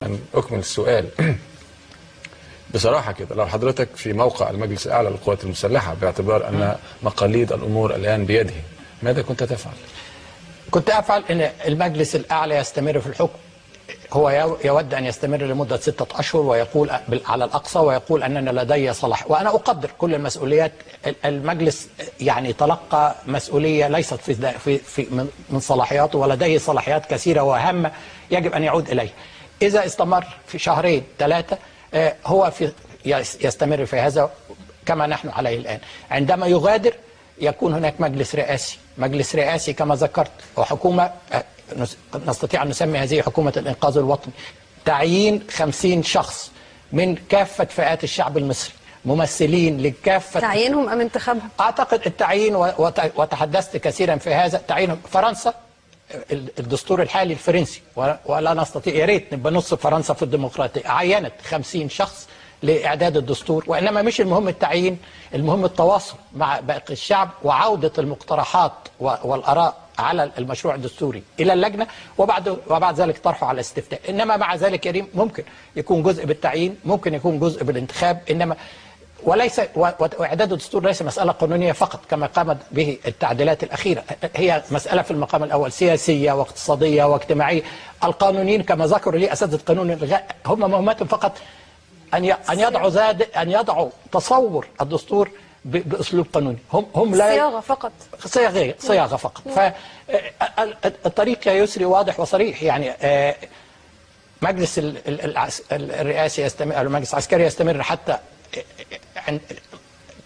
أن أكمل السؤال. بصراحة كده، لو حضرتك في موقع المجلس الأعلى للقوات المسلحة باعتبار أن مقاليد الأمور الآن بيده، ماذا كنت تفعل؟ كنت أفعل أن المجلس الأعلى يستمر في الحكم. هو يود أن يستمر لمدة 6 أشهر ويقول على الأقصى، ويقول أننا لدي صلاح، وأنا أقدر كل المسؤوليات. المجلس يعني تلقى مسؤولية ليست في في من صلاحياته، ولديه صلاحيات كثيرة وهامة يجب أن يعود إليها. إذا استمر في شهرين 3 هو في يستمر في هذا كما نحن عليه الآن. عندما يغادر يكون هناك مجلس رئاسي، مجلس رئاسي كما ذكرت، وحكومة نستطيع أن نسمي هذه حكومة الإنقاذ الوطني. تعيين 50 شخص من كافة فئات الشعب المصري، ممثلين لكافة. تعيينهم أم انتخابهم؟ أعتقد التعيين، وتحدثت كثيرا في هذا. تعيينهم فرنسا، الدستور الحالي الفرنسي، ولا نستطيع، يا ريت نبقى نص فرنسا في الديمقراطية، عينت 50 شخص لإعداد الدستور. وإنما مش المهم التعيين، المهم التواصل مع باقي الشعب وعودة المقترحات والآراء على المشروع الدستوري إلى اللجنة، وبعد ذلك طرحه على الاستفتاء. إنما مع ذلك يا ريم ممكن يكون جزء بالتعيين، ممكن يكون جزء بالانتخاب، إنما وليس وإعداد الدستور ليس مسألة قانونية فقط كما قامت به التعديلات الأخيرة، هي مسألة في المقام الأول سياسية واقتصادية واجتماعية. القانونيين كما ذكروا لي أساتذة قانون الإلغاء هم مهمتهم فقط أن يضعوا تصور الدستور بأسلوب قانوني. هم لا صياغة فقط، صياغة فقط. فالطريق يا يسري واضح وصريح، يعني مجلس الرئاسي يستمر، المجلس العسكري يستمر حتى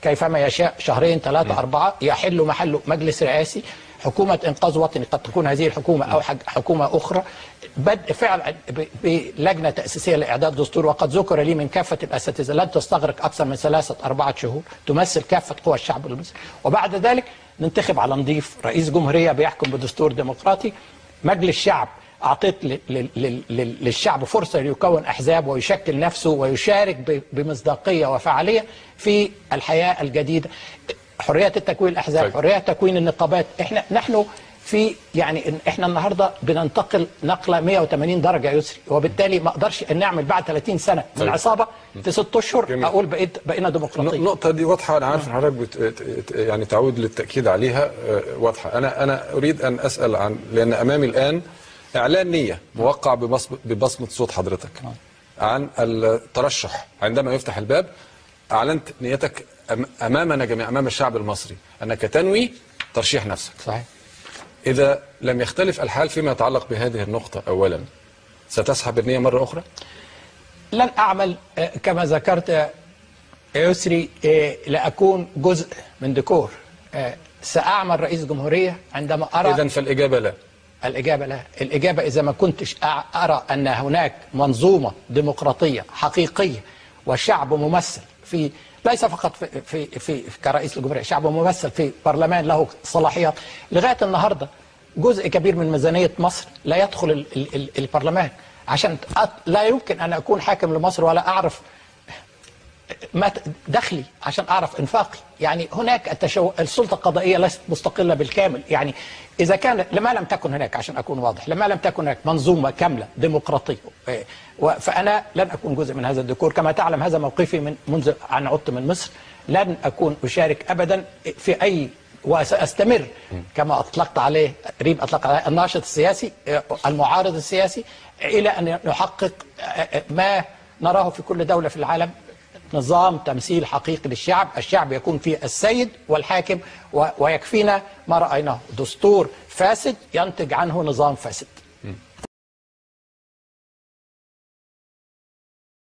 كيفما يشاء، شهرين 3 4، يحل محله مجلس رئاسي، حكومة إنقاذ وطني، قد تكون هذه الحكومة أو حكومة أخرى، بدء فعلا بلجنة تأسيسية لإعداد دستور، وقد ذكر لي من كافة الأساتذة لن تستغرق أكثر من 3 4 شهور، تمثل كافة قوى الشعب المصري، وبعد ذلك ننتخب على نضيف رئيس جمهورية بيحكم بدستور ديمقراطي. مجلس شعب، أعطيت للشعب فرصة ليكون أحزاب ويشكل نفسه ويشارك بمصداقية وفعالية في الحياة الجديدة. حرية التكوين الأحزاب، طيب. حرية تكوين النقابات. نحن في يعني احنا النهارده بننتقل نقلة 180 درجة يسري، وبالتالي ما اقدرش ان نعمل بعد 30 سنة من العصابة في 6 اشهر اقول بقينا ديمقراطية. النقطة دي واضحة، انا عارف ان حضرتك يعني تعود للتأكيد عليها، واضحة. انا اريد ان اسأل عن، لان امامي الان اعلان نية موقع ببصمة صوت حضرتك عن الترشح عندما يفتح الباب. اعلنت نيتك امامنا جميعا، امام الشعب المصري، انك تنوي ترشيح نفسك. صحيح. إذا لم يختلف الحال فيما يتعلق بهذه النقطة أولا، ستسحب النية مرة أخرى؟ لن أعمل كما ذكرت يا يسري لأكون جزء من ديكور. سأعمل رئيس جمهورية عندما أرى. إذن فالإجابة لا. الإجابة لا. الإجابة إذا ما كنتش أرى أن هناك منظومة ديمقراطية حقيقية وشعب ممثل في، ليس فقط في في في كرئيس الجمهورية، شعب ممثل في برلمان له صلاحيات. لغاية النهارده جزء كبير من ميزانية مصر لا يدخل البرلمان، عشان لا يمكن أن أكون حاكم لمصر ولا أعرف ما دخلي عشان أعرف إنفاقي. يعني هناك السلطة القضائية ليست مستقلة بالكامل. يعني إذا كان لما لم تكن هناك، عشان أكون واضح، لما لم تكن هناك منظومة كاملة ديمقراطية، فأنا لن أكون جزء من هذا الديكور. كما تعلم هذا موقفي من منذ أن عدت من مصر، لن أكون أشارك أبدا في أي، وسأستمر كما أطلقت عليه ريم، أطلق عليه الناشط السياسي المعارض السياسي، إلى أن نحقق ما نراه في كل دولة في العالم، نظام تمثيل حقيقي للشعب، الشعب يكون فيه السيد والحاكم، ويكفينا ما رأيناه، دستور فاسد ينتج عنه نظام فاسد.